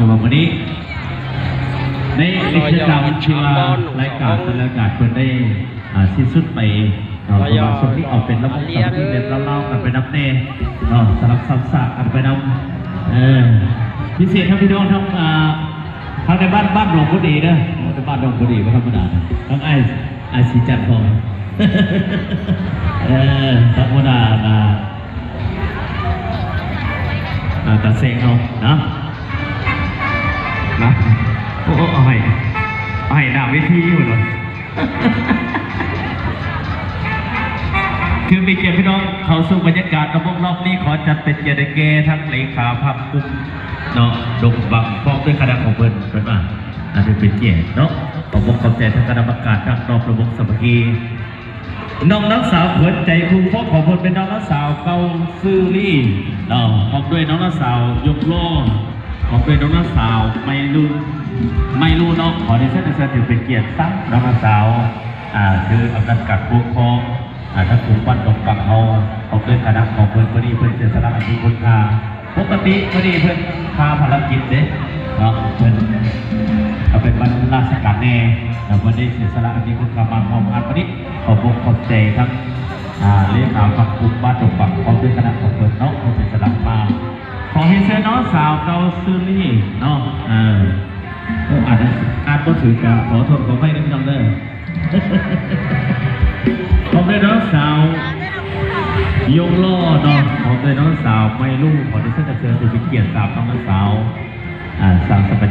ສຳລັບມື້ນີ້ ໃນກິດຈະກຳທີ່ວ່າລາຍການແຕ່ລາຍການເພິ່ນໄດ້ ອ່າ ສິ້ນສຸດໄປເນາະ ເພາະວ່າຊ່ວງນີ້ເອົາເປັນລະບົບສາມັກຄີແບບລາວໆກັນໄປນຳແດ່ເນາະ ສະຫຼັບສັບສາກັນໄປນຳ ເອີ ພິເສດທັງພີ່ນ້ອງທັງ ອ່າ ທາງໃນບ້ານ ບ້ານໜອງບົວດີເດີ ໂອ້ ແຕ່ບ້ານໜອງບົວດີບໍ່ທຳມະດາ ທາງອ້າຍ ອ້າຍສີຈັນພ້ອມ ເອີ ທຳມະດາ ອ່າ ອ່າ ຕາແຊງເຮົາເນາະ ນະ ໂອ້ ເອົາໃຫ້ ເອົາໃຫ້ໜ້າເວທີພຸ້ນເນາະ ຖືເປັນກຽດພີ່ນ້ອງເຂົ້າສູ່ບັນຍາກາດລະບົບລອບນີ້ ຂໍຈັດເປັນກຽດໃຫ້ແກ່ທັງເລຂາພັກກຸ່ມເນາະ ດົງບັງ ພ້ອມດ້ວຍຄະນະຂອງເພິ່ນ ເພິ່ນວ່າ ອ່າ ຖືເປັນກຽດເນາະ ຂອບອົກຂອບໃຈທັງຄະນະກຳມະການທັງນອກລະບົບສາມັກຄີ ນ້ອງນາງສາວຂວັນໃຈຄູ່ຄອງຂອງເພິ່ນ ເປັນນ້ອງນາງສາວເກົ່າຊື່ລີເນາະ ພ້ອມດ້ວຍນ້ອງນາງສາວຍົກລໍ້ ພ້ອມດ້ວຍນ້ອງນາງສາວໄມລູ ໄມລູເນາະ ຂໍເດຊະນາເຊີນ ຖືເປັນກຽດສາມ ນ້ອງນາງສາວ ອ່າ ຖືອຳນາດການປົກຄອງ ອ່າ ທັງກຸ່ມບ້ານດອງປັງເຮົາ ພ້ອມດ້ວຍຄະນະຂອງເພິ່ນ ມື້ນີ້ເພິ່ນເສຍສະຫຼະອັນມີຄຸນຄ່າ ປົກກະຕິມື້ນີ້ເພິ່ນຄາພາລະກິດເດ້ເນາະ ເພິ່ນກໍເປັນວັນລາຊະການແດ່ ແລ້ວເພິ່ນໄດ້ເສຍສະຫຼະອັນມີຄຸນຄ່າມາຮ່ວມງານມື້ນີ້ ຂໍບົກຂອບໃຈທັງ ອ່າ ເລຂາພັກກຸ່ມບ້ານດົງປັກ ພ້ອມດ້ວຍຄະນະຂອງເພິ່ນເນາະ ເພິ່ນເສຍສະຫຼະມາ ຂໍຮຽນເຊີນນ້ອງສາວເກົ່າຊື່ລີເນາະ ເອີ ໂອ້ ອ່ານ ອ່ານບໍ່ຖືກກໍຂໍໂທດຂໍອະໄພນຳພີ່ນ້ອງເດີ ພ້ອມດ້ວຍນ້ອງສາວຍົງລໍ້ເນາະ ພ້ອມດ້ວຍນ້ອງສາວໄມລູ ຂໍເດຊະນາເຊີນ ຖືເປັນກຽດສາມ ນ້ອງສາວ ອ່າ ສ້າງສະບາຍ